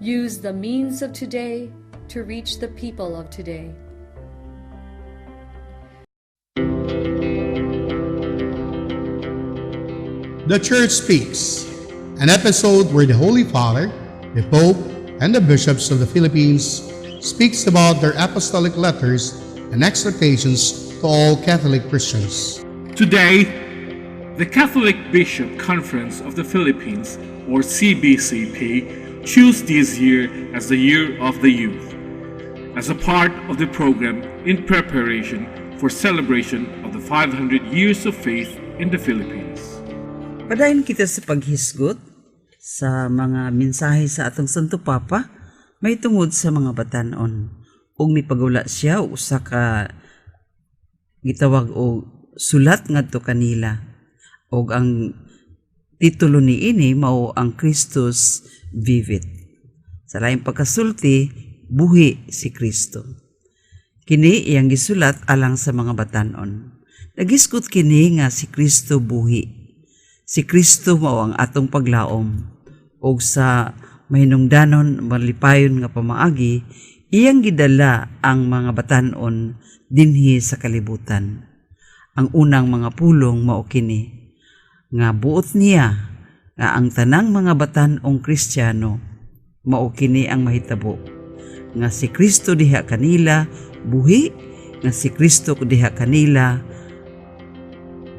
Use the means of today to reach the people of today. The Church Speaks, an episode where the Holy Father, the Pope, and the bishops of the Philippines speaks about their apostolic letters and exhortations to all Catholic Christians. Today, the Catholic Bishop Conference of the Philippines, or CBCP, chose this year as the Year of the Youth, as a part of the program in preparation for celebration of the 500 years of faith in the Philippines. Padayon kita sa paghisgot sa mga mensahe sa atong Santo Papa may tungod sa mga batanon. Ug mipagula siya usa ka gitawag og sulat ngadto kanila. Ug ang titulo niini mao ang Christus Vivit. Sa laing pagkasulti, buhi si Kristo. Kini iyang gisulat alang sa mga batanon. Nagisgot kini nga si Kristo buhi. Si Kristo mao ang atong paglaom, ug sa mahinungdanon malipayon nga pamaagi, iyang gidala ang mga batanon dinhi sa kalibutan. Ang unang mga pulong mao kini, nga buot niya nga ang tanang mga batanong Kristiyano mao kini ang mahitabo, nga si Kristo diha kanila buhi, nga si Kristo diha kanila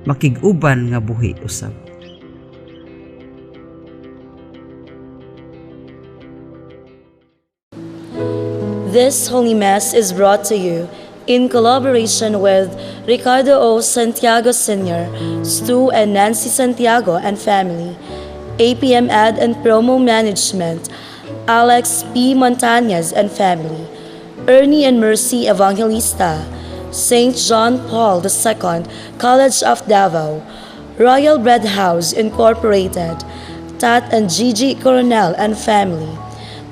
makig-uban nga buhi usab. This Holy Mass is brought to you in collaboration with Ricardo O. Santiago Sr., Stu and Nancy Santiago and family, APM Ad and Promo Management, Alex P. Montañez and family, Ernie and Mercy Evangelista, St. John Paul II College of Davao, Royal Bread House Incorporated, Tat and Gigi Coronel and family,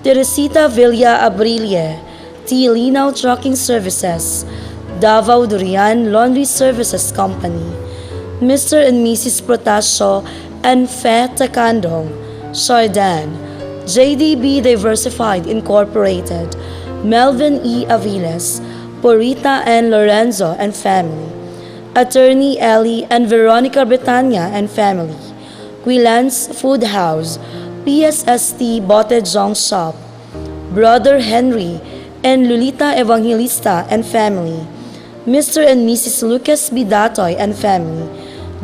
Teresita Villa Abrilie, T. Linaw Trucking Services, Davao Durian Laundry Services Company, Mr. and Mrs. Protasio and Fe Tacando, Shardan, JDB Diversified Incorporated, Melvin E. Aviles, Porita and Lorenzo and family, Attorney Ellie and Veronica Bretanya and family, Quilans Food House, PSST Botejong Shop, Brother Henry and Lolita Evangelista and family, Mr. and Mrs. Lucas Bidatoy and family,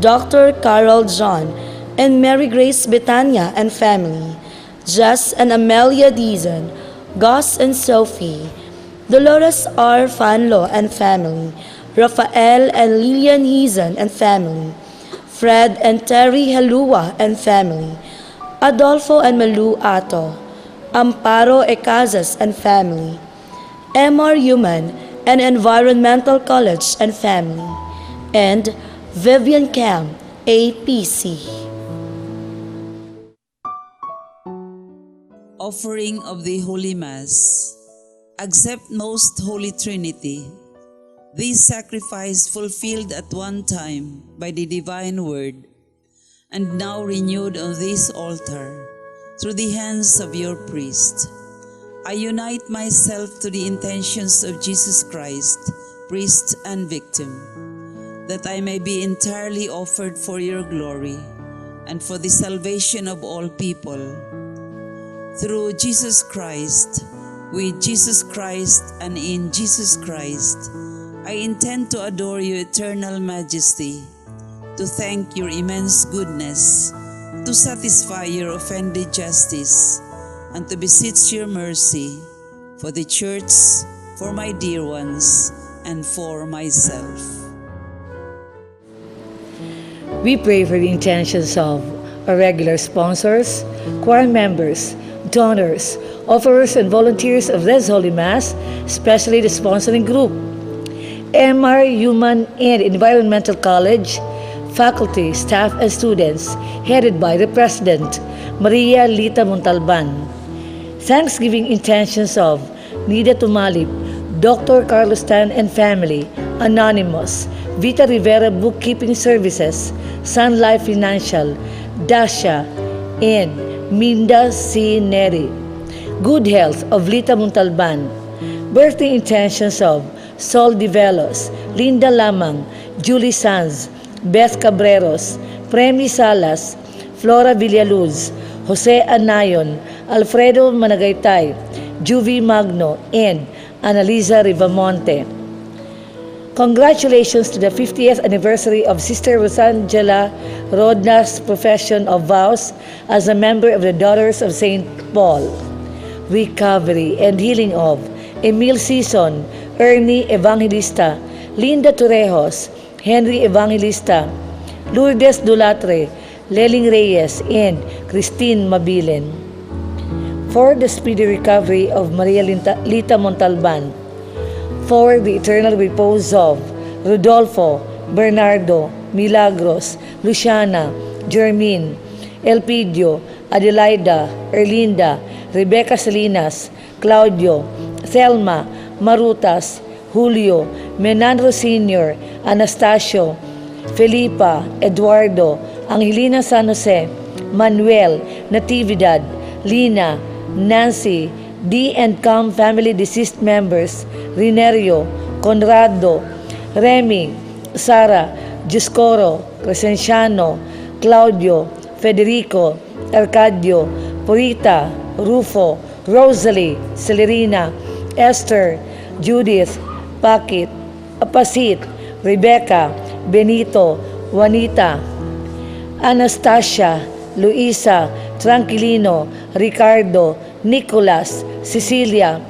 Dr. Carol John and Mary Grace Betania and family, Jess and Amelia Dizon, Gus and Sophie, Dolores R. Fanlo and family, Rafael and Lilian Hizan and family, Fred and Terry Helua and family, Adolfo and Malu Ato, Amparo Ecazas and family, MR Human and Environmental College and family, and Vivian Cam, APC. Offering of the Holy Mass. Accept Most Holy Trinity. This sacrifice fulfilled at one time by the divine word, and now renewed on this altar through the hands of your priest. I unite myself to the intentions of Jesus Christ, priest and victim, that I may be entirely offered for your glory and for the salvation of all people. Through Jesus Christ, with Jesus Christ and in Jesus Christ, I intend to adore your eternal majesty, to thank your immense goodness, to satisfy your offended justice, and to beseech your mercy for the Church, for my dear ones, and for myself. We pray for the intentions of our regular sponsors, choir members, donors, offerers, and volunteers of this Holy Mass, especially the sponsoring group, MR Human and Environmental College, faculty, staff, and students, headed by the President, Maria Lita Montalban. Thanksgiving intentions of Nida Tumalip, Dr. Carlos Tan and family, Anonymous, Vita Rivera Bookkeeping Services, Sun Life Financial, Dasha, and Minda C. Neri. good health of Lita Montalban, birthday intentions of Sol Divelos, Linda Lamang, Julie Sanz, Beth Cabreros, Premi Salas, Flora Villaluz, Jose Anayon, Alfredo Managaytay, Juvie Magno, and Annalisa Rivamonte. Congratulations to the 50th anniversary of Sister Rosangela Rodna's profession of vows as a member of the Daughters of St. Paul. Recovery and healing of Emil Sison, Ernie Evangelista, Linda Torrejos, Henry Evangelista, Lourdes Dulatre, Leling Reyes, and Christine Mabilin. For the speedy recovery of Maria Lita Montalban, for the eternal repose of Rodolfo, Bernardo, Milagros, Luciana, Jermine, Elpidio, Adelaida, Erlinda, Rebecca Salinas, Claudio, Thelma, Marutas, Julio, Menandro Sr., Anastasio, Felipa, Eduardo, Angelina San Jose, Manuel, Natividad, Lina, Nancy, D and Com family deceased members, Rinerio, Conrado, Remy, Sara, Giscoro, Crescenciano, Claudio, Federico, Arcadio, Purita, Rufo, Rosalie, Celerina, Esther, Judith, Pakit, Apasit, Rebecca, Benito, Juanita, Anastasia, Luisa, Tranquilino, Ricardo, Nicolas, Cecilia,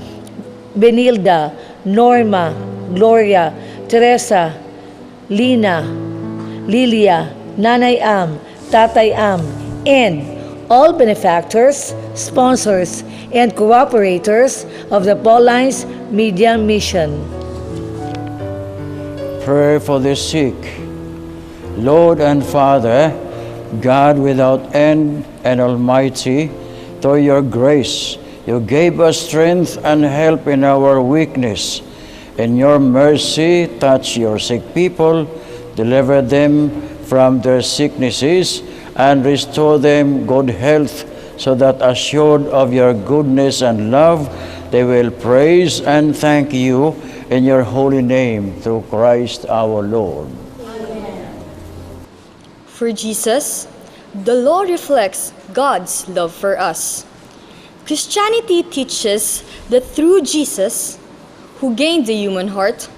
Benilda, Norma, Gloria, Teresa, Lina, Lilia, Nanay Am, Tatay Am, and all benefactors, sponsors, and cooperators of the Paulines Media Mission. Pray for the sick. Lord and Father, God without end and Almighty, through your grace, you gave us strength and help in our weakness. In your mercy, touch your sick people, deliver them from their sicknesses, and restore them good health, so that assured of your goodness and love, they will praise and thank you in your holy name through Christ our Lord. For Jesus, the law reflects God's love for us. Christianity teaches that through Jesus, who gained the human heart,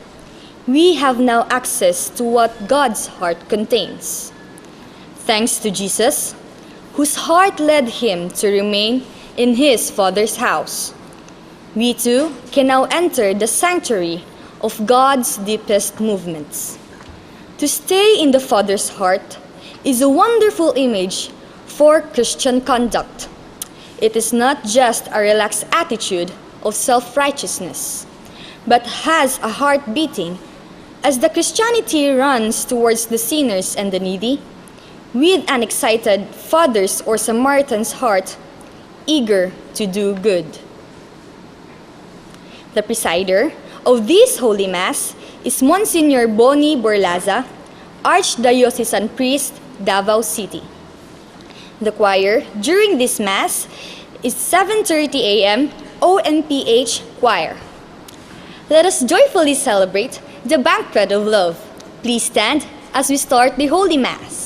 we have now access to what God's heart contains. Thanks to Jesus, whose heart led him to remain in his Father's house, we too can now enter the sanctuary of God's deepest movements. To stay in the Father's heart is a wonderful image for Christian conduct. It is not just a relaxed attitude of self-righteousness, but has a heart beating as the Christianity runs towards the sinners and the needy, with an excited Father's or Samaritan's heart, eager to do good. The presider of this Holy Mass is Monsignor Boni Borlaza, Archdiocesan Priest, Davao City. The choir during this Mass is 7:30 a.m. ONPH Choir. Let us joyfully celebrate the banquet of love. Please stand as we start the Holy Mass.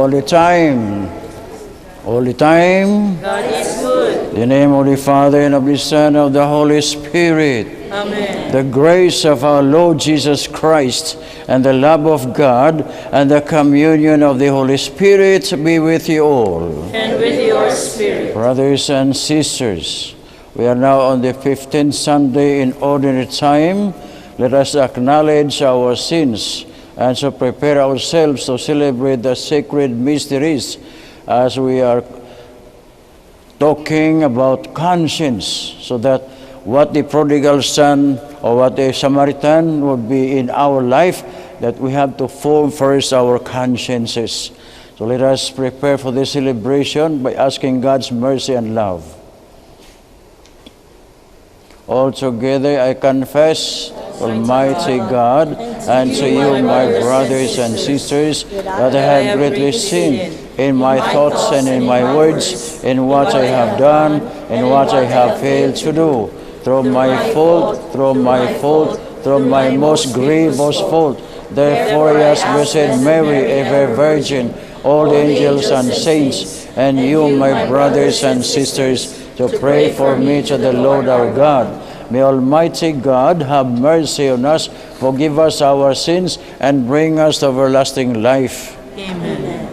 All the time. All the time. God is good. In the name of the Father, and of the Son, and of the Holy Spirit. Amen. The grace of our Lord Jesus Christ, and the love of God, and the communion of the Holy Spirit be with you all. And with your spirit. Brothers and sisters, we are now on the 15th Sunday in Ordinary Time. Let us acknowledge our sins and so prepare ourselves to celebrate the sacred mysteries as we are talking about conscience, so that what the prodigal son or what the Samaritan would be in our life, that we have to form first our consciences. So let us prepare for this celebration by asking God's mercy and love. All together I confess, Almighty God, and to you, my brothers and sisters, that I have greatly sinned in my thoughts and in my words, in what I have done, and what I have failed to do, through my fault, through my most grievous fault. Therefore, I ask Blessed Mary, ever Virgin, all the angels and saints, and you, my brothers and sisters, to pray for me to the Lord our God. May Almighty God have mercy on us, forgive us our sins, and bring us to everlasting life. Amen.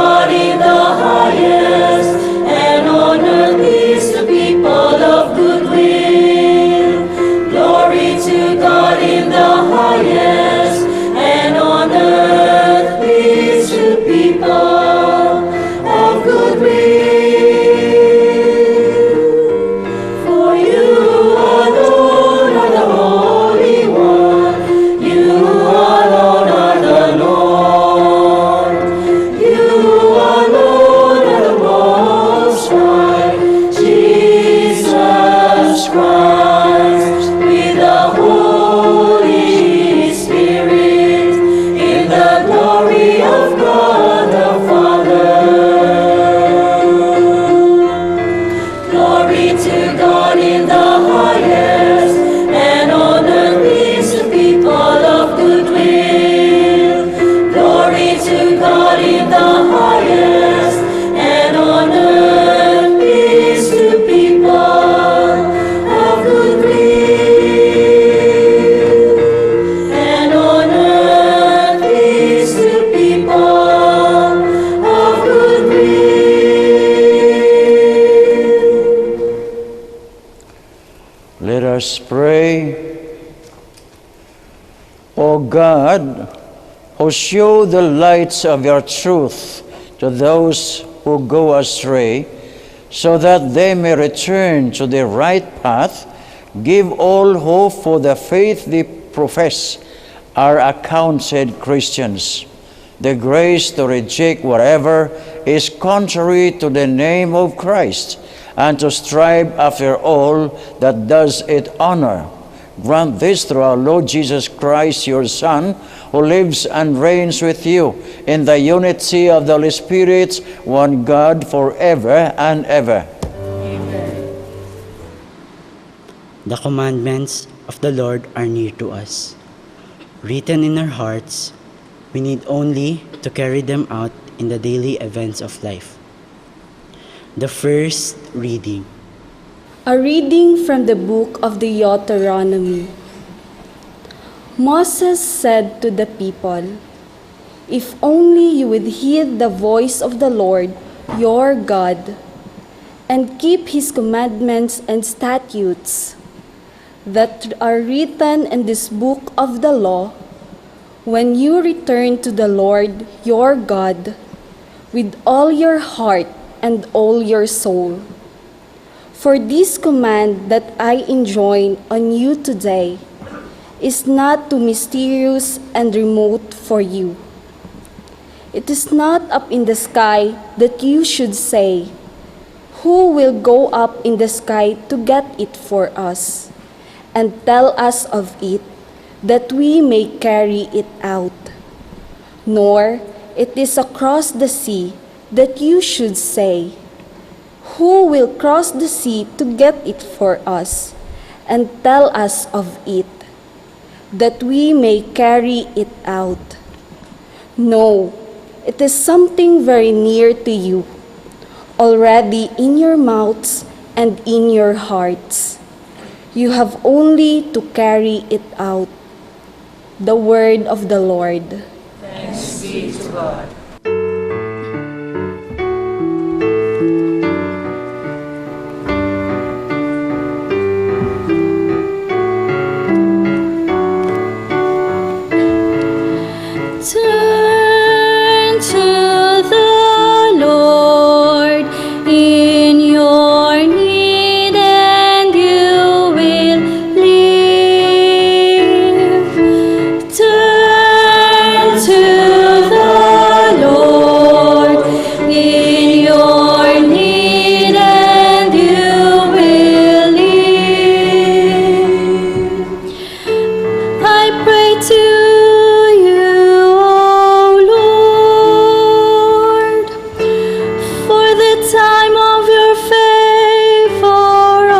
God in the us pray. O God, who show the lights of your truth to those who go astray, so that they may return to the right path, give all who for the faith they profess are accounted Christians the grace to reject whatever is contrary to the name of Christ, and to strive after all that does it honor. Grant this through our Lord Jesus Christ, your Son, who lives and reigns with you in the unity of the Holy Spirit, one God, forever and ever. The commandments of the Lord are near to us, written in our hearts. We need only to carry them out in the daily events of life. The first reading. A reading from the book of the Deuteronomy. Moses said to the people, "If only you would heed the voice of the Lord your God, and keep his commandments and statutes that are written in this book of the law, when you return to the Lord your God with all your heart and all your soul. For this command that I enjoin on you today is not too mysterious and remote for you. It is not up in the sky that you should say, 'Who will go up in the sky to get it for us, and tell us of it, that we may carry it out?' Nor it is across the sea that you should say, 'Who will cross the sea to get it for us, and tell us of it, that we may carry it out?' No, it is something very near to you, already in your mouths and in your hearts. You have only to carry it out." The word of the Lord. Thanks be to God. Turn to the Lord in your need, and you will live. Turn to the Lord in your need, and you will live. I pray to you, O Lord, for the time of your favor, O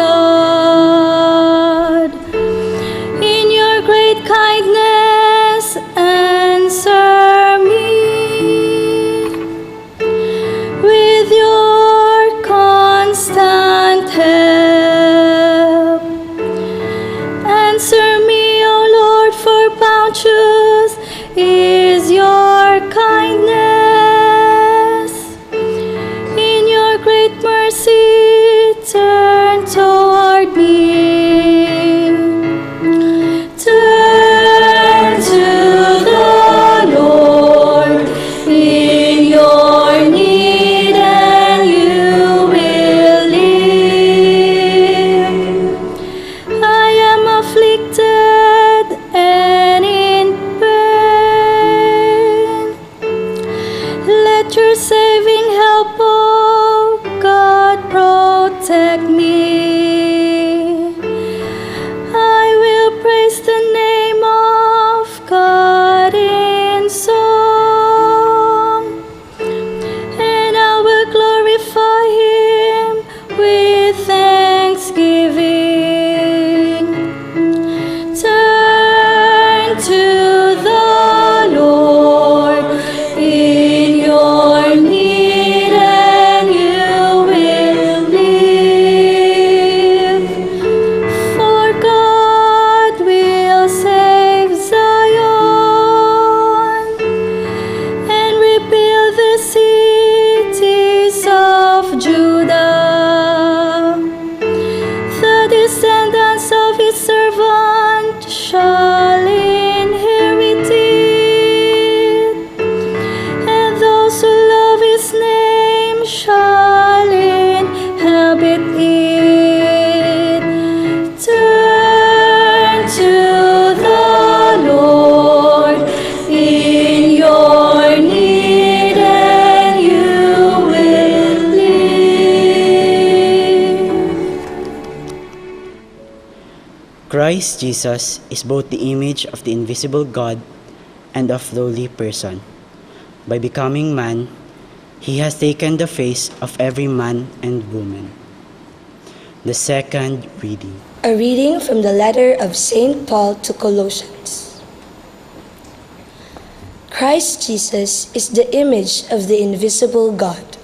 God. In your great kindness, answer me. With your constant help, answer me, O Lord, for bounteous is your kindness. In your great mercy, turn toward me. Turn to the Lord in your need, and you will live. I am afflicted and in pain. Let your saving help, O God, protect me. I will praise the name of God in song, and I will glorify him with thanksgiving. Turn to the Lord in your need, and Christ Jesus is both the image of the invisible God and of lowly person. By becoming man, he has taken the face of every man and woman. The second reading. A reading from the letter of St. Paul to Colossians. Christ Jesus is the image of the invisible God,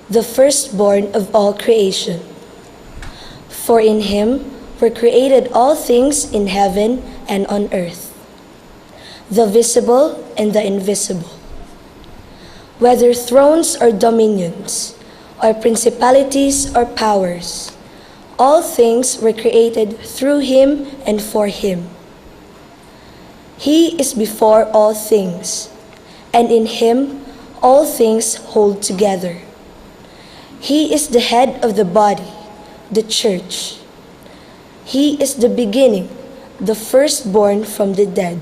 the firstborn of all creation. For in him were created all things in heaven and on earth, the visible and the invisible, whether thrones or dominions, or principalities or powers. All things were created through him and for him. He is before all things, and in him all things hold together. He is the head of the body, the church. He is the beginning, the firstborn from the dead,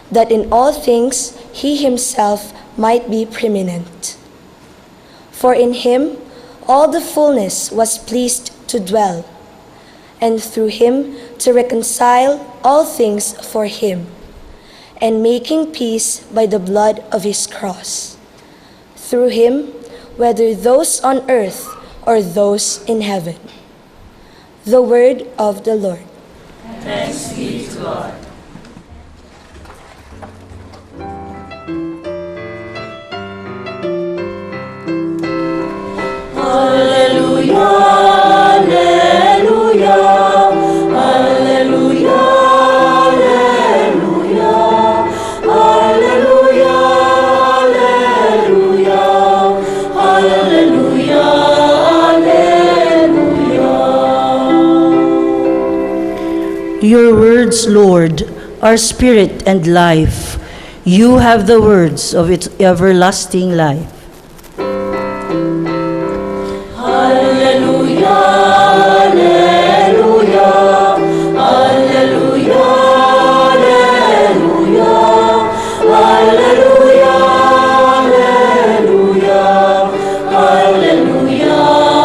that in all things he himself might be preeminent. For in him all the fullness was pleased to dwell, and through him to reconcile all things for him, and making peace by the blood of his cross. Through him, whether those on earth or those in heaven. The word of the Lord. Thanks be to God. Your words, Lord, are spirit and life. You have the words of its everlasting life. Hallelujah, hallelujah, hallelujah, hallelujah, hallelujah, hallelujah, hallelujah,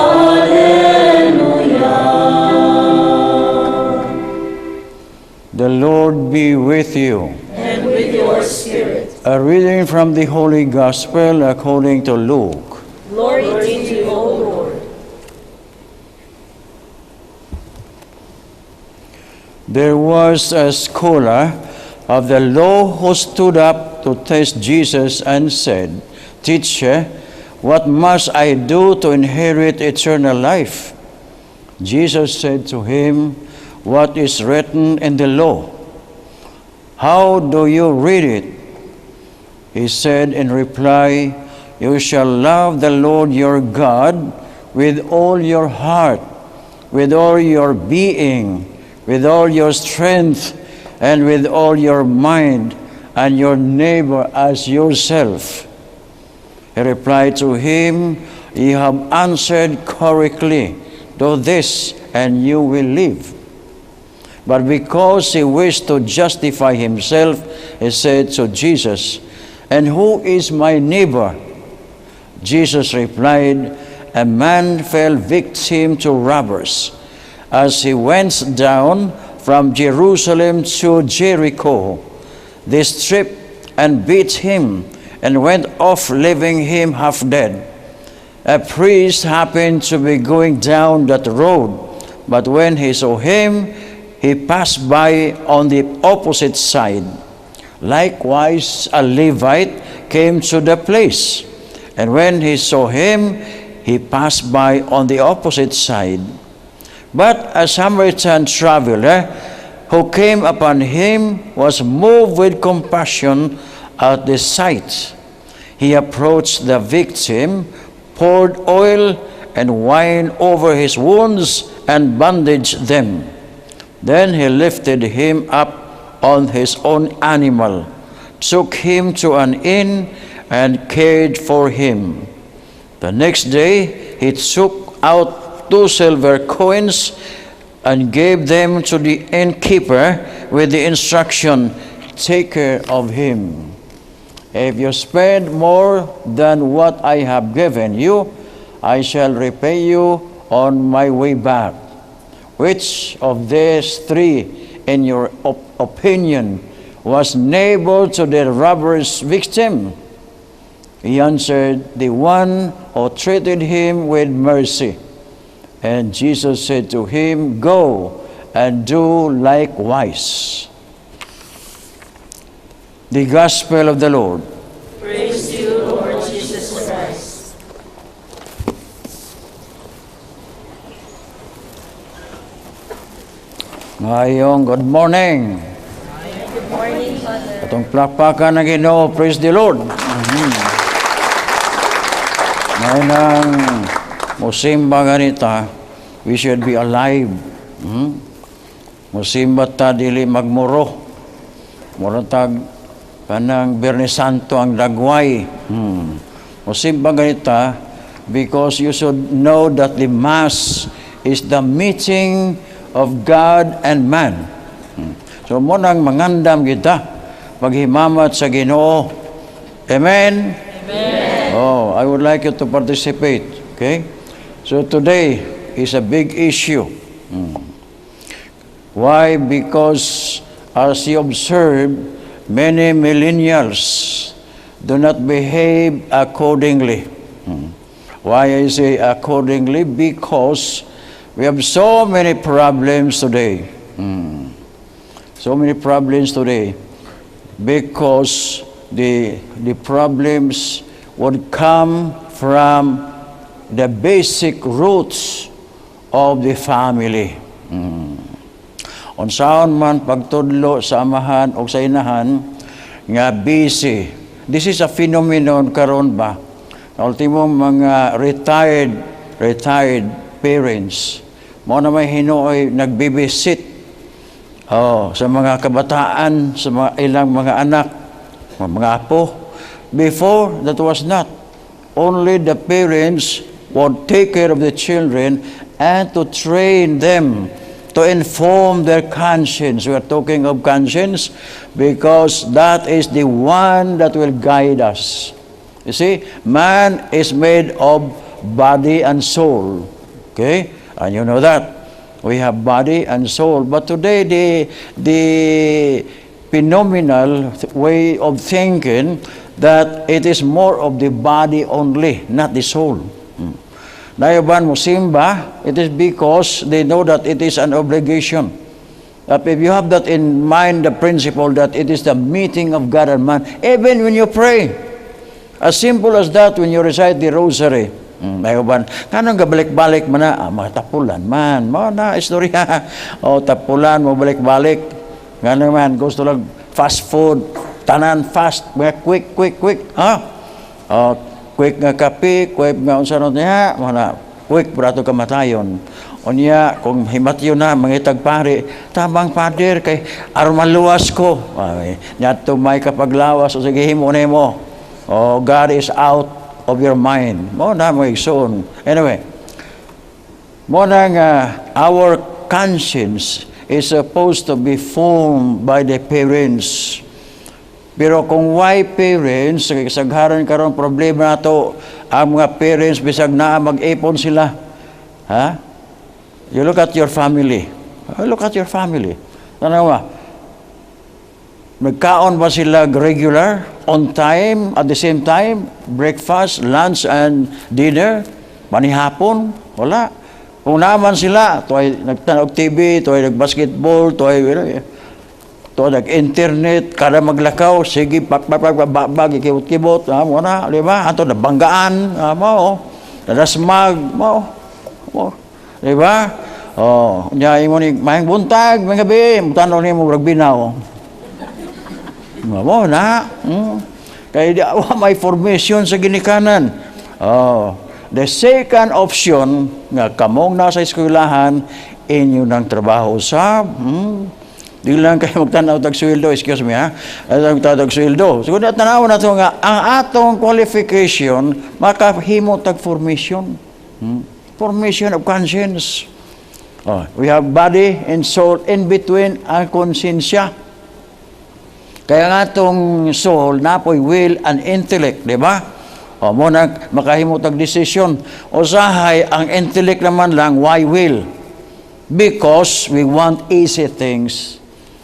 hallelujah. The Lord be with you. And with your spirit. A reading from the Holy Gospel according to Luke. Glory to you, O Lord. There was a scholar of the law who stood up to test Jesus and said, "Teacher, what must I do to inherit eternal life?" Jesus said to him, "What is written in the law? How do you read it?" He said in reply, "You shall love the Lord your God with all your heart, with all your being, with all your strength, and with all your mind, and your neighbor as yourself." He replied to him, "You have answered correctly. Do this, and you will live." But because he wished to justify himself, he said to Jesus, "And who is my neighbor?" Jesus replied, "A man fell victim to robbers as he went down from Jerusalem to Jericho. They stripped and beat him and went off, leaving him half dead. A priest happened to be going down that road, but when he saw him, he passed by on the opposite side. Likewise, a Levite came to the place, and when he saw him, he passed by on the opposite side. But a Samaritan traveler who came upon him was moved with compassion at the sight. He approached the victim, poured oil and wine over his wounds, and bandaged them. Then he lifted him up on his own animal, took him to an inn, and cared for him. The next day he took out 2 silver coins and gave them to the innkeeper with the instruction, "Take care of him. If you spend more than what I have given you, I shall repay you on my way back." which of these three, in your opinion, was neighbor to the robber's victim? He answered, the one who treated him with mercy. And Jesus said to him, go and do likewise. The Gospel of the Lord. Praise to you, Lord Jesus Christ. Ngayong good morning. Good morning, Father. Atong plakpakan ng Ginoo, praise the Lord. Ngayon ang musimba ganita, we should be alive. Musimba ta dili magmuro. Muratag kanang Biyernes Santo ang dagway. Musimba ganita because you should know that the Mass is the meeting of God and man. So mo nang mangandam kita paghimamat sa Ginoo. Amen? Amen. Oh, I would like you to participate. Okay? So today is a big issue. Why? Because as you observe, many millennials do not behave accordingly. Why I say accordingly? Because we have so many problems today. So many problems today. Because the problems would come from the basic roots of the family. Unsaon man pagtudlo sa amahan o sa inahan nga busy. This is a phenomenon karon ba? Ultimo mga retired parents mo na may hinuoy nagbibisit sa mga kabataan, sa mga ilang mga anak, mga apo. Before, that was not. Only the parents would take care of the children and to train them, to inform their conscience. We are talking of conscience because that is the one that will guide us. You see, man is made of body and soul. Okay? And you know that. We have body and soul. But today, the phenomenal way of thinking that it is more of the body only, not the soul. Nayaban mo simba, it is because they know that it is an obligation. That if you have that in mind, the principle that it is the meeting of God and man, even when you pray, as simple as that, when you recite the rosary, nayaban, kanong gabalik-balik man na, mga tapulan man, mga na istorya, tapulan, mo balik-balik, nga naman, gusto lang fast food, tanan fast, mga quick, quick nga kape, quick nga unsanot niya, mga quick brato kamatayon. Unya, kung himatyo na, mangitag pare, tamang pader, kay arumaluwas ko. Nyato may kapaglawas, o sige, himo. God is out of your mind. Mo na, mo igsoon. Anyway, mo na nga, our conscience is supposed to be formed by the parents. Pero kung why parents, sagharan karon problema nato ang mga parents bisag naa mag-ipon sila. Ha? You look at your family. Look at your family. Tanawa. Nagkaon ba sila regular, on time, at the same time, breakfast, lunch, and dinner? Manihapon? Wala. Kung naman sila, tuway nagtanog TV, tuway nag-basketball, tuway nag-internet, kada maglakaw, sige, bag, ikibot-kibot, wala, di ba? Ato, nabanggaan, nadasmag, di ba? Diyan mo ni, mayang buntag, may gabi, mutanaw niya mo, ragbinaw. Mo na, kaya may formation sa ginikanan. The second option, nga kamong nasa eskwelahan, inyo ng trabaho sa, di lang kayo magtanaw tag-sweldo, excuse me ha, tag-sweldo. So, tanaw na ito nga, ang atong qualification, makahimo tag-formation. Formation of conscience. We have body and soul in between ang konsensya. Kaya nga itong soul, napoy will and intellect, di ba? Mo na makahimo tag-decision. Usahay, ang intellect naman lang, why will? because we want easy things.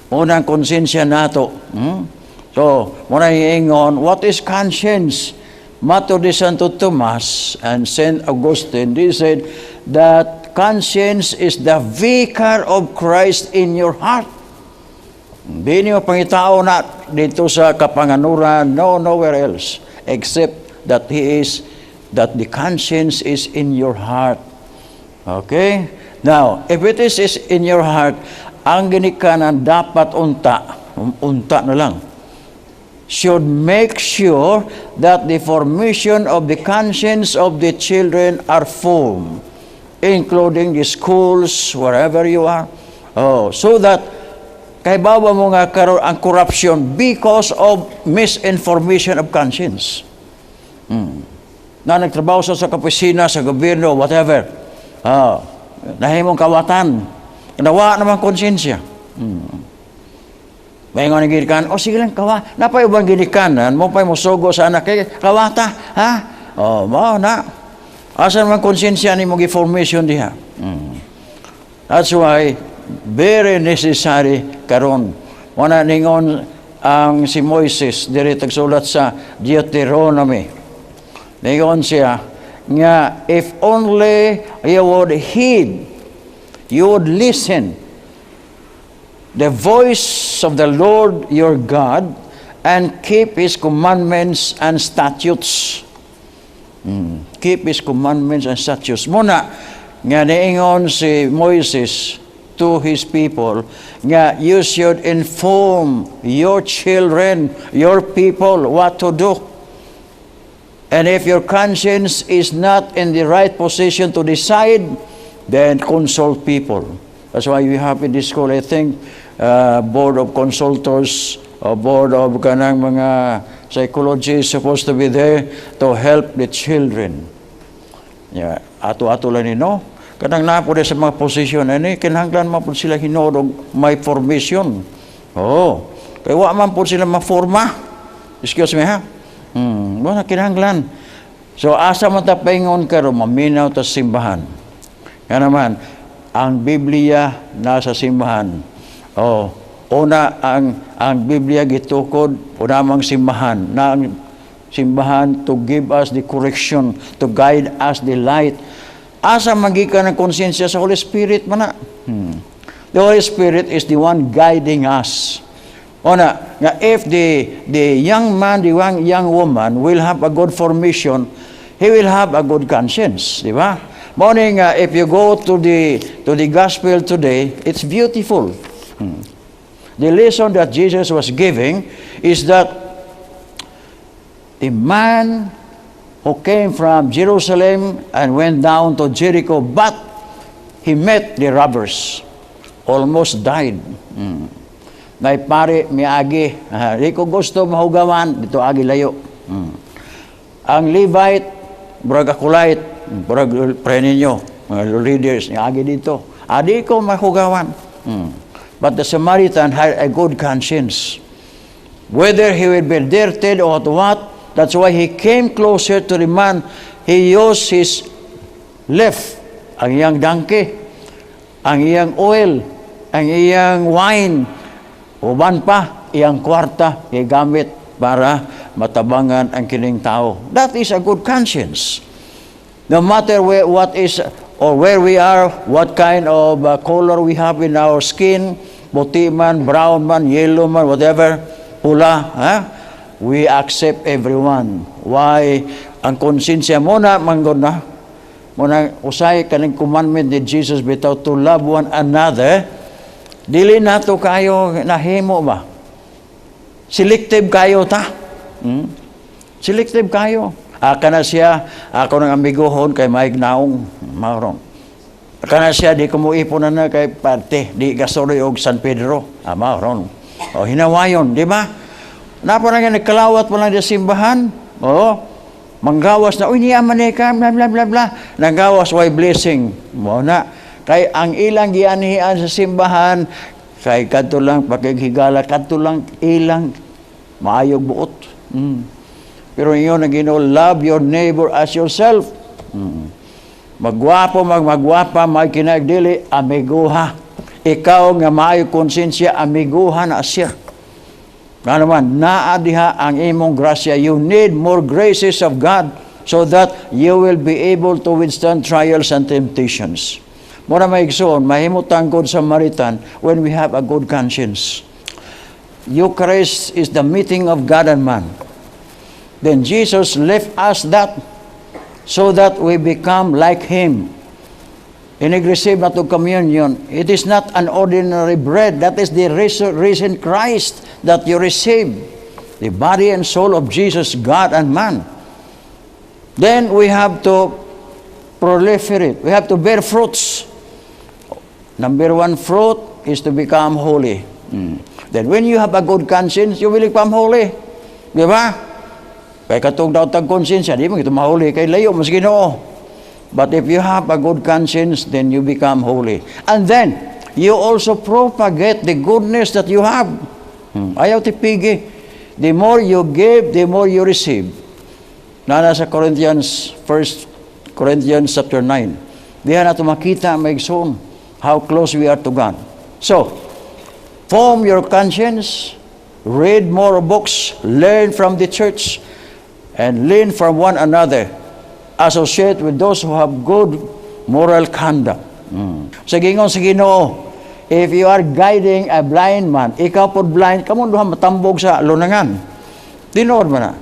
Unang konsensya nato. So, muna hiingon, what is conscience? Mato di Santo Tomas and Saint Augustine, they said that conscience is the vicar of Christ in your heart. Hindi niyo pangitao na dito sa kapanganuran, nowhere else, except that that the conscience is in your heart. Okay? Now, if it is in your heart, ang ginikanan dapat unta na lang, should make sure that the formation of the conscience of the children are formed, including the schools, wherever you are. So that kay bawa mo nga karon ang corruption because of misinformation of conscience. Na nagtrabaho sa kapisina, sa gobyerno, whatever. Nahimong kawatan. Nawa naman konsensya. May nga naginikan, sige lang, kawa. Napay ubang ginikanan, mo pa'y musugo sa anak, kawata, ha? Mao na. Asa naman konsensya ni mong formation diha. That's why, very necessary karon. Wana ningon ang si Moises, diri tagsulat sa Deuteronomy. Ningon siya, nga, if only you would heed, you would listen, the voice of the Lord your God, and keep His commandments and statutes. Keep His commandments and statutes. Muna, nga niingon si Moises to his people, nga you should inform your children, your people, what to do. And if your conscience is not in the right position to decide, then consult people. That's why we have in this school, I think, board of consultors, or board of kanang mga psychologists supposed to be there to help the children. Yeah, ato-ato lang nino. Kanang napo sa mga posisyon, kinahanglan man po sila hinodog may formation. Kaya wa man po sila maforma. Excuse me ha? Wala kinahanglan. So asa man ta paingon karon maminaw ta simbahan. Nga naman, ang Biblia nasa simbahan. Una ang Biblia gitukod unamang simbahan. Na ang simbahan to give us the correction, to guide us the light. Asa magikan ng konsensya sa Holy Spirit man na. The Holy Spirit is the one guiding us. Una, nga if the young man, the young woman will have a good formation, he will have a good conscience, di ba? Morning, if you go to the gospel today, it's beautiful. The lesson that Jesus was giving is that the man who came from Jerusalem and went down to Jericho, but he met the robbers, almost died. Naipari, miagi, di ko gusto mahugawan, dito agi layo. Ang Levite, burag akulait, burag pre ninyo, mga leaders, miagi dito. Di ko mahugawan. But the Samaritan had a good conscience. Whether he will be dirted or what, that's why he came closer to the man. He used his left, ang iyang donkey, ang iyang oil, ang iyang wine, uban pa, iyang kwarta, gamit para matabangan ang kining tao. That is a good conscience. No matter what is or where we are, what kind of color we have in our skin, puti man, brown man, yellow man, whatever, pula, we accept everyone. Why? Ang konsensya muna, manggod na, muna usay kaning commandment ni Jesus bitaw to love one another, dili nato kayo nahimo ba? Selective kayo ta. Selective kayo. Kana siya, ako ng amigohon kay Mike Naong, maron. Kana siya, di ko mo ipunan na kay parte, di Gasoloy og San Pedro, maron. Hinawayon, di ba? Napa na nga nagkalawat mo lang sa simbahan, manggawas na, niya manika, bla bla bla bla, nanggawas, why blessing? Mo na, kay ang ilang gianihan sa simbahan, kay kadto lang pakighigala, kadto lang ilang maayog buot. Pero inyo na Ginoo, love your neighbor as yourself. Magwapo, magwapa, may kinagdili, amiguha. Ikaw nga maayo konsensya, amiguha na siya. Nga naman, naadiha ang imong grasya. You need more graces of God so that you will be able to withstand trials and temptations. Mura maigsoon, mahimutang good Samaritan when we have a good conscience. Eucharist is the meeting of God and man. Then Jesus left us that so that we become like Him. Inig-receive na to communion. It is not an ordinary bread. That is the risen Christ that you receive. The body and soul of Jesus, God and man. Then we have to proliferate. We have to bear fruits. Number one fruit is to become holy. Then when you have a good conscience, you will become holy. Di ba? Kaya katong daw tag-conscience, di mo ito mahuli kay layo, mas Ginoo. But if you have a good conscience, then you become holy. And then, you also propagate the goodness that you have. Ayaw tipigi. The more you give, the more you receive. Nana sa Corinthians, 1 Corinthians chapter 9. Diyan na makita, maigsoon, how close we are to God. So, form your conscience, read more books, learn from the church, and learn from one another. Associate with those who have good moral conduct. Sa gingon sa Ginoo, if you are guiding a blind man, ikaw po blind, kamo duha matambog sa lunangan. Tinod man na.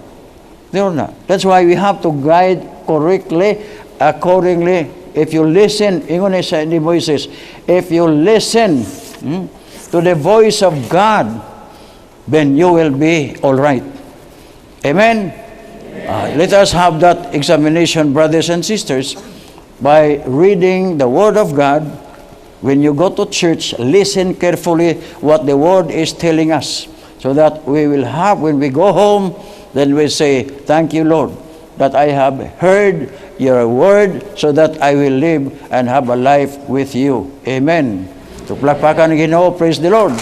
Tinod na. That's why we have to guide correctly, accordingly. If you listen, ingon sa ni Moises, if you listen to the voice of God, then you will be all right. Amen? Let us have that examination, brothers and sisters, by reading the Word of God. When you go to church, listen carefully what the Word is telling us, so that we will have, when we go home, then we say, thank you, Lord, that I have heard your Word, so that I will live and have a life with you. Amen. Tuplakpakan ng Ginoo, praise the Lord.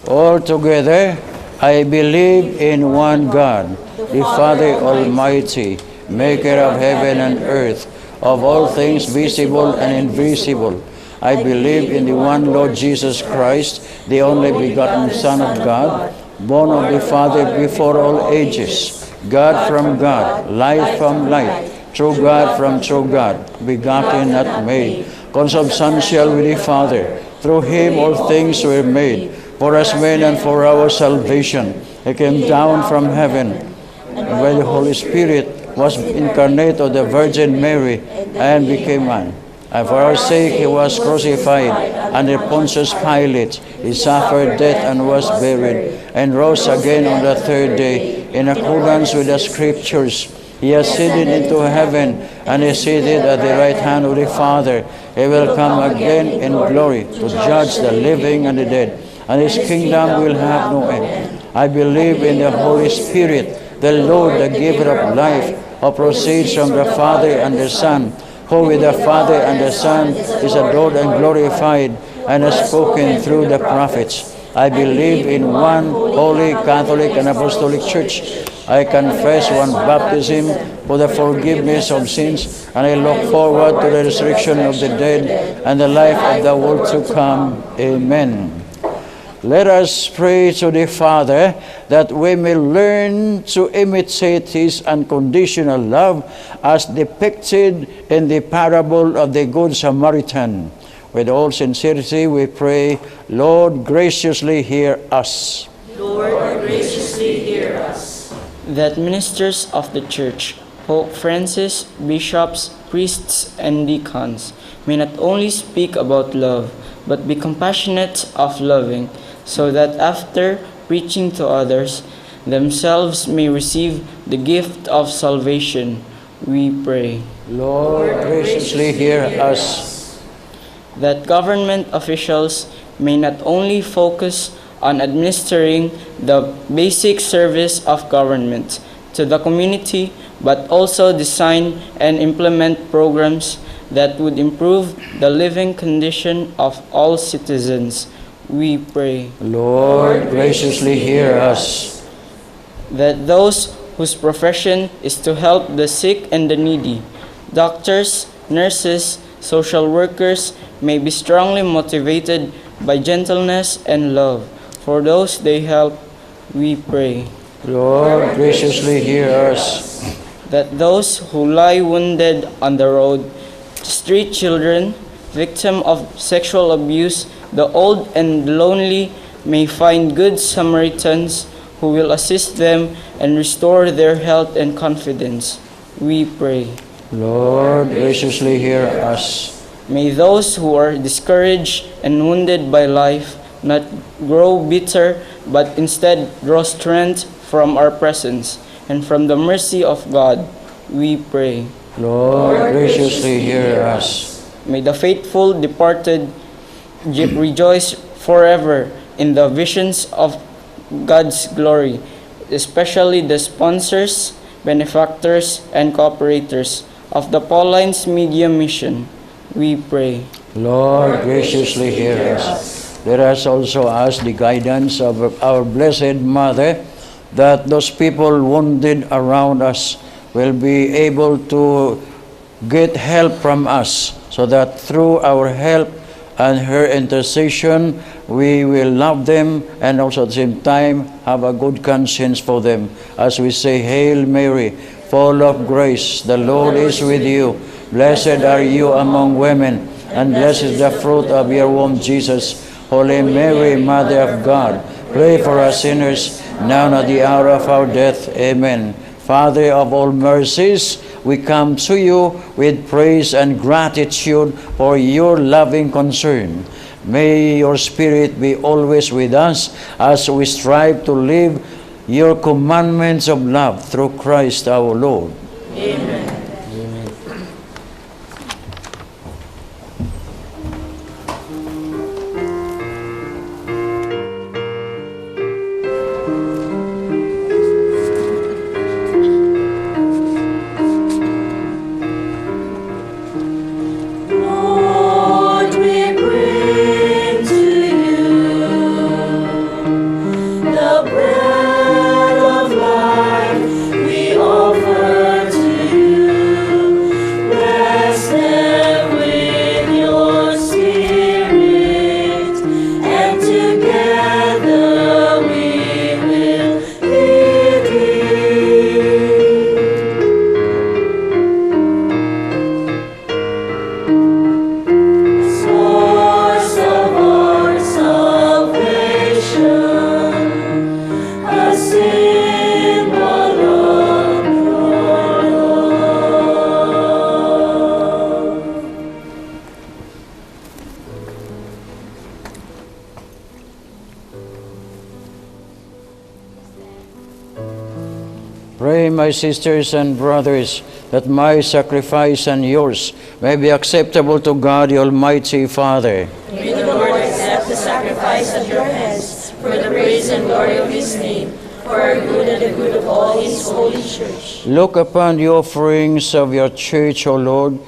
All together, I believe in one God, the Father Almighty, maker of heaven and earth, of all things visible and invisible. I believe in the one Lord Jesus Christ, the only begotten Son of God, born of the Father before all ages, God from God, light from light, true God from true God, begotten, not made, consubstantial with the Father. Through Him all things were made. For us men and for our salvation, He came down from heaven, and by the Holy Spirit was incarnate of the Virgin Mary, and became man. And for our sake He was crucified under Pontius Pilate. He suffered death and was buried, and rose again on the third day, in accordance with the Scriptures. He ascended into heaven, and is seated at the right hand of the Father. He will come again in glory to judge the living and the dead, and His kingdom will have no end. I believe in the Holy Spirit, the Lord, the giver of life, who proceeds from the Father and the Son, who with the Father and the Son is adored and glorified, and has spoken through the prophets. I believe in one holy Catholic and Apostolic Church. I confess one baptism for the forgiveness of sins, and I look forward to the resurrection of the dead and the life of the world to come. Amen. Let us pray to the Father that we may learn to imitate His unconditional love as depicted in the parable of the Good Samaritan. With all sincerity we pray, Lord, graciously hear us. Lord, graciously hear us. That ministers of the Church, Pope Francis, bishops, priests, and deacons may not only speak about love, but be compassionate of loving, so that after preaching to others, themselves may receive the gift of salvation. We pray. Lord, graciously hear us. That government officials may not only focus on administering the basic service of government to the community, but also design and implement programs that would improve the living condition of all citizens. We pray. Lord, graciously hear us. that those whose profession is to help the sick and the needy, doctors, nurses, social workers, may be strongly motivated by gentleness and love. For those they help, we pray. Lord, graciously hear us. That those who lie wounded on the road, street children, victim of sexual abuse, the old and lonely may find good Samaritans who will assist them and restore their health and confidence. We pray. Lord, graciously hear us. May those who are discouraged and wounded by life not grow bitter, but instead draw strength from our presence and from the mercy of God. We pray. Lord, graciously hear us. May the faithful departed rejoice forever in the visions of God's glory, especially the sponsors, benefactors, and cooperators of the Pauline's Media Mission. We pray. Lord, graciously hear us. Let us also ask the guidance of our Blessed Mother, that those people wounded around us will be able to get help from us, so that through our help and her intercession, we will love them and also at the same time have a good conscience for them. As we say, Hail Mary, full of grace, the Lord is with you. Blessed are you among women, and blessed is the fruit of your womb, Jesus. Holy Mary, Mother of God, pray for us sinners, now and at the hour of our death. Amen. Father of all mercies, we come to you with praise and gratitude for your loving concern. May your Spirit be always with us as we strive to live your commandments of love through Christ our Lord. Amen. Pray, my sisters and brothers, that my sacrifice and yours may be acceptable to God, the Almighty Father. May the Lord accept the sacrifice of your hands for the praise and glory of his name, for our good and the good of all his holy church. Look upon the offerings of your church, O Lord,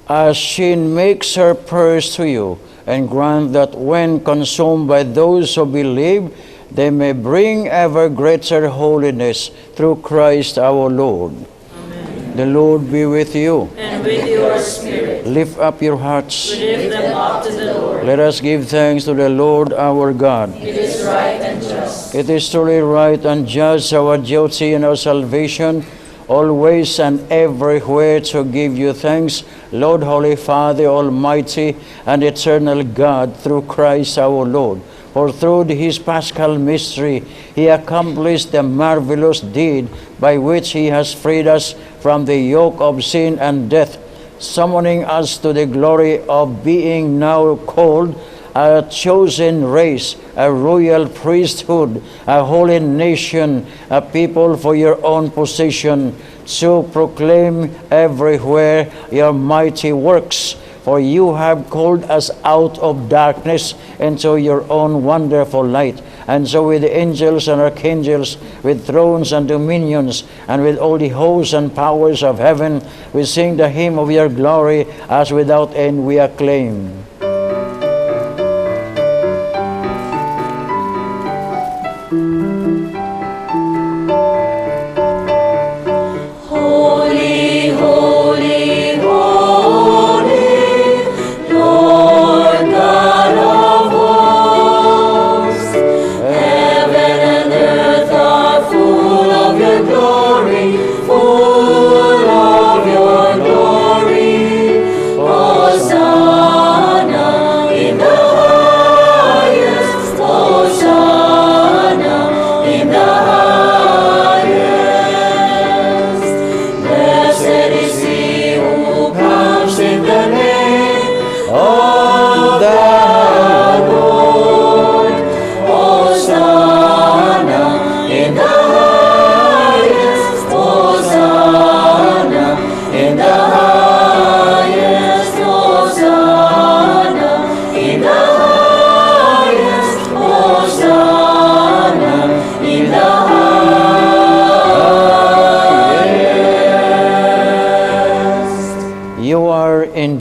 as she makes her purse to you, and grant that when consumed by those who believe, they may bring ever greater holiness through Christ our Lord. Amen. The Lord be with you. And with your spirit. Lift up your hearts. We lift them up to the Lord. Let us give thanks to the Lord our God. It is right and just. It is truly right and just, our duty and our salvation, always and everywhere to give you thanks, Lord, Holy Father, Almighty and eternal God, through Christ our Lord. For through his paschal mystery, he accomplished the marvelous deed by which he has freed us from the yoke of sin and death, summoning us to the glory of being now called a chosen race, a royal priesthood, a holy nation, a people for your own possession, to proclaim everywhere your mighty works. For you have called us out of darkness into your own wonderful light. And so with the angels and archangels, with thrones and dominions, and with all the hosts and powers of heaven, we sing the hymn of your glory, as without end we acclaim.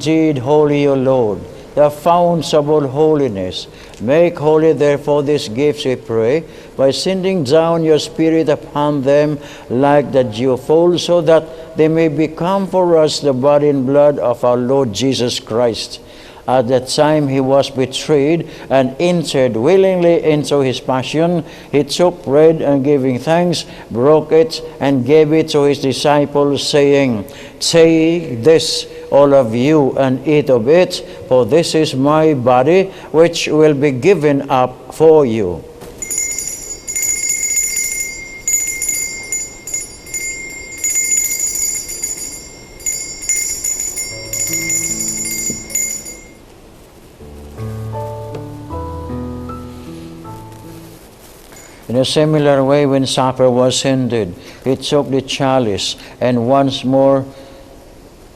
indeed holy, O Lord, the founts of all holiness. Make holy, therefore, these gifts, we pray, by sending down your Spirit upon them like the dewfall, so that they may become for us the body and blood of our Lord Jesus Christ. At the time he was betrayed and entered willingly into his passion, he took bread and giving thanks, broke it and gave it to his disciples, saying, "Take this, all of you, and eat of it, for this is my body, which will be given up for you." In a similar way, when supper was ended, he took the chalice, and once more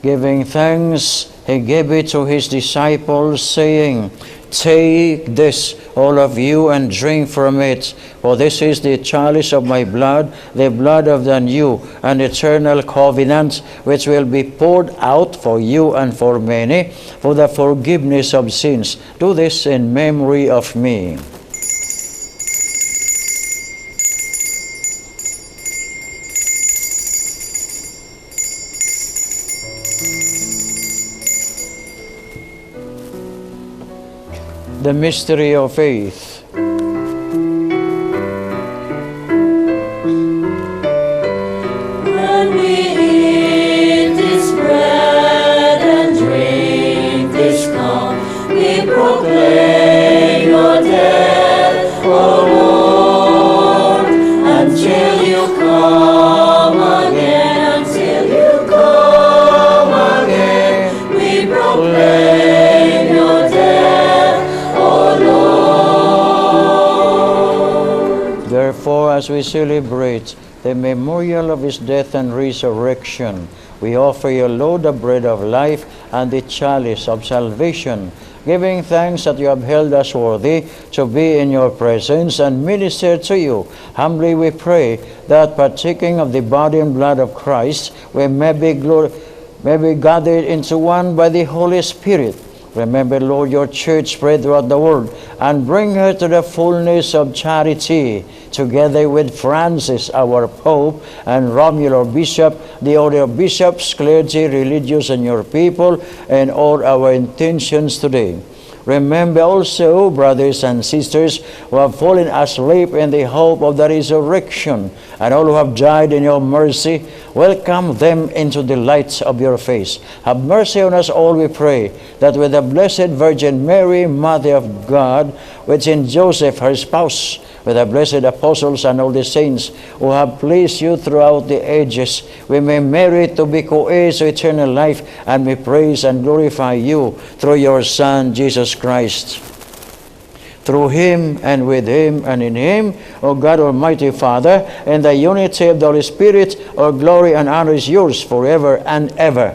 giving thanks, he gave it to his disciples, saying, "Take this, all of you, and drink from it, for this is the chalice of my blood, the blood of the new and eternal covenant, which will be poured out for you and for many, for the forgiveness of sins. Do this in memory of me." The mystery of faith. When we eat this bread and drink this cup, we proclaim your death, O Lord, until you come again, until you come again. We proclaim your death, O Lord. Therefore, as we celebrate the memorial of his death and resurrection, we offer you, Lord, the bread of life and the chalice of salvation, giving thanks that you have held us worthy to be in your presence and minister to you. Humbly we pray that, partaking of the body and blood of Christ, we may be gathered into one by the Holy Spirit. Remember, Lord, your church spread throughout the world, and bring her to the fullness of charity, together with Francis, our Pope, and Romulo, our Bishop, the order of bishops, clergy, religious, and your people, and all our intentions today. Remember also, brothers and sisters, who have fallen asleep in the hope of the resurrection, and all who have died in your mercy. Welcome them into the light of your face. Have mercy on us all, we pray, that with the Blessed Virgin Mary, Mother of God, with Saint Joseph, her spouse, with the blessed apostles and all the saints who have pleased you throughout the ages, we may merit to be co-heirs to eternal life, and may praise and glorify you through your Son, Jesus Christ. Through him, and with him, and in him, O God, Almighty Father, in the unity of the Holy Spirit, all glory and honor is yours forever and ever.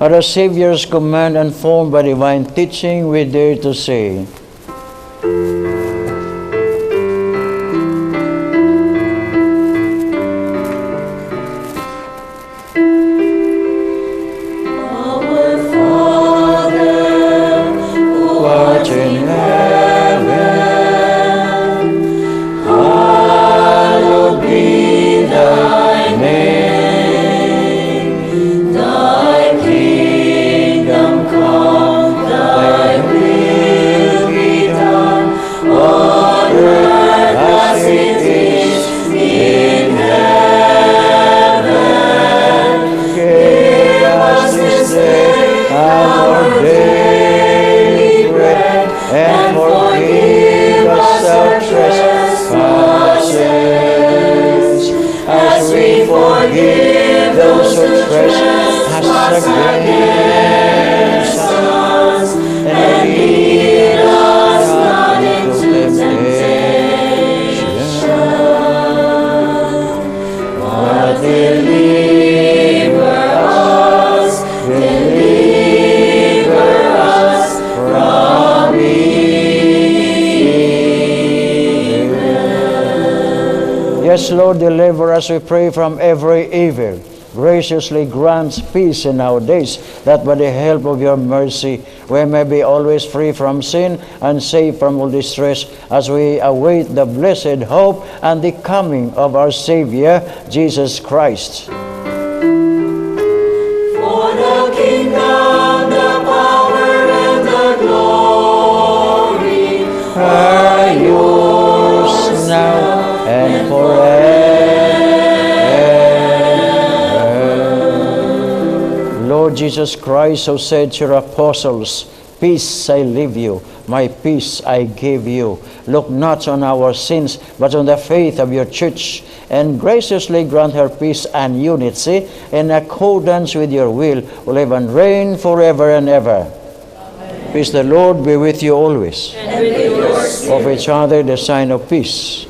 At our Savior's command and formed by divine teaching, we dare to say, Our Father, who art in heaven, hallowed be thy name. Thy kingdom come, thy will be Yes, Lord, deliver us, we pray, from every evil. Graciously grants peace in our days, that by the help of your mercy we may be always free from sin and safe from all distress, as we await the blessed hope and the coming of our Savior, Jesus Christ. For the kingdom, the power, and the glory are yours now and forever. Lord Jesus Christ, who said to your apostles, "Peace I leave you, my peace I give you," look not on our sins, but on the faith of your church, and graciously grant her peace and unity in accordance with your will, who live and reign forever and ever. Amen. Peace the Lord be with you always. And with your spirit. Of each other the sign of peace.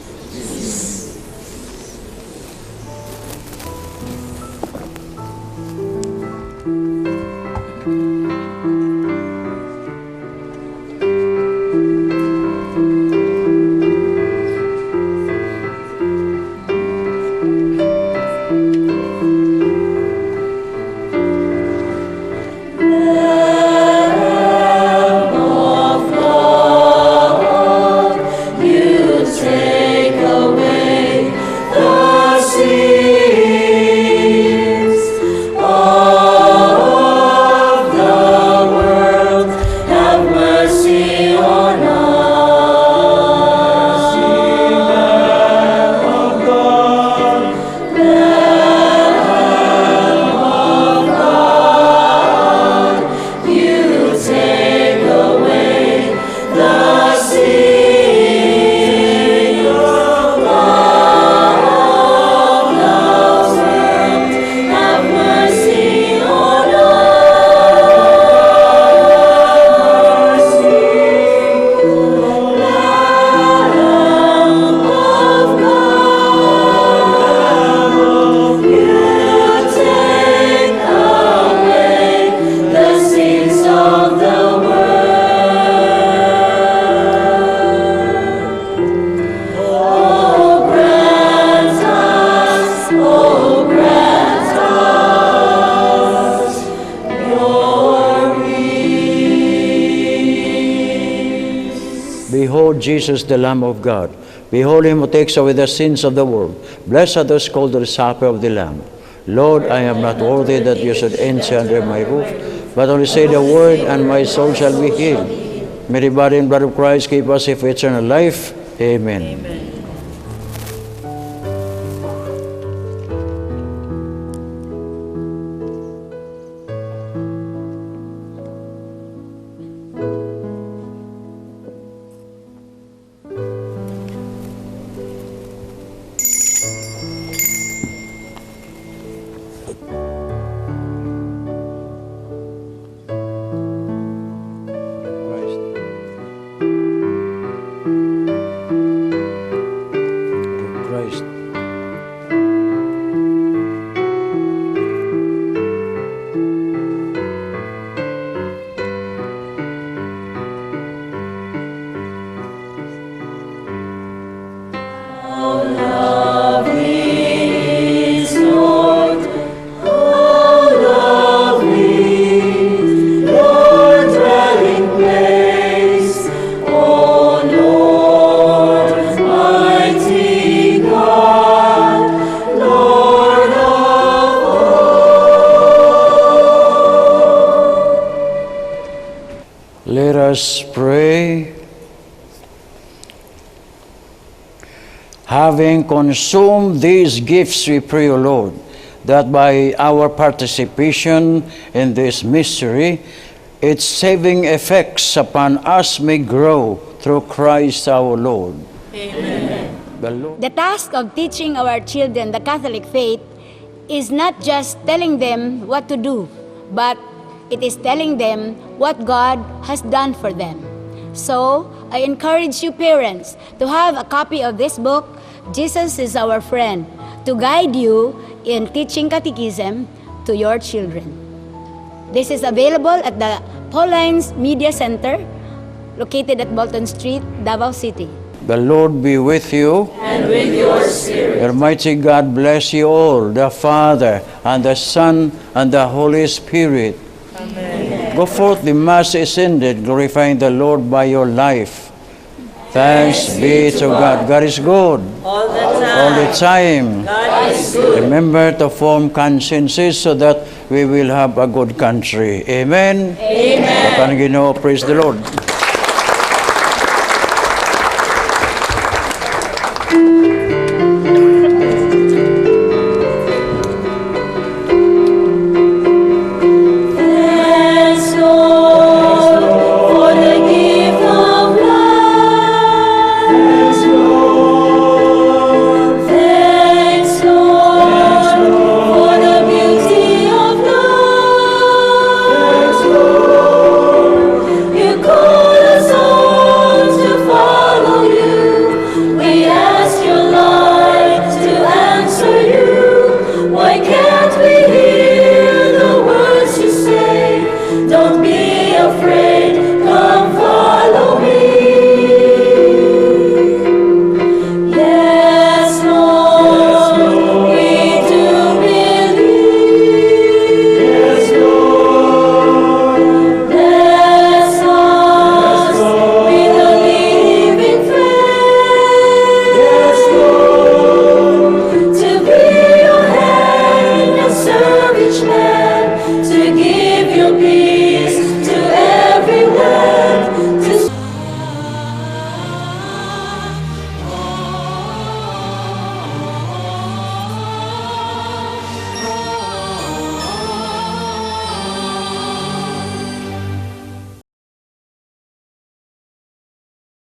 Behold Jesus, the Lamb of God. Behold him who takes away the sins of the world. Blessed are those called to the supper of the Lamb. Lord, I am not worthy that you should enter under my roof, but only say the word, and my soul shall be healed. May the body and blood of Christ keep us safe for eternal life. Amen. Amen. Let us pray. Having consumed these gifts, we pray, O Lord, that by our participation in this mystery, its saving effects upon us may grow through Christ our Lord. Amen. The task of teaching our children the Catholic faith is not just telling them what to do, but it is telling them what God has done for them. So, I encourage you parents to have a copy of this book, Jesus is Our Friend, to guide you in teaching catechism to your children. This is available at the Paulines Media Center, located at Bolton Street, Davao City. The Lord be with you. And with your spirit. Almighty God bless you all, the Father, and the Son, and the Holy Spirit. Amen. Go forth, the Mass is ended, glorifying the Lord by your life. Thanks be to God. God is good. All the time. All the time. God is good. Remember to form consciences so that we will have a good country. Amen? Amen. Praise the Lord. Don't be afraid, come.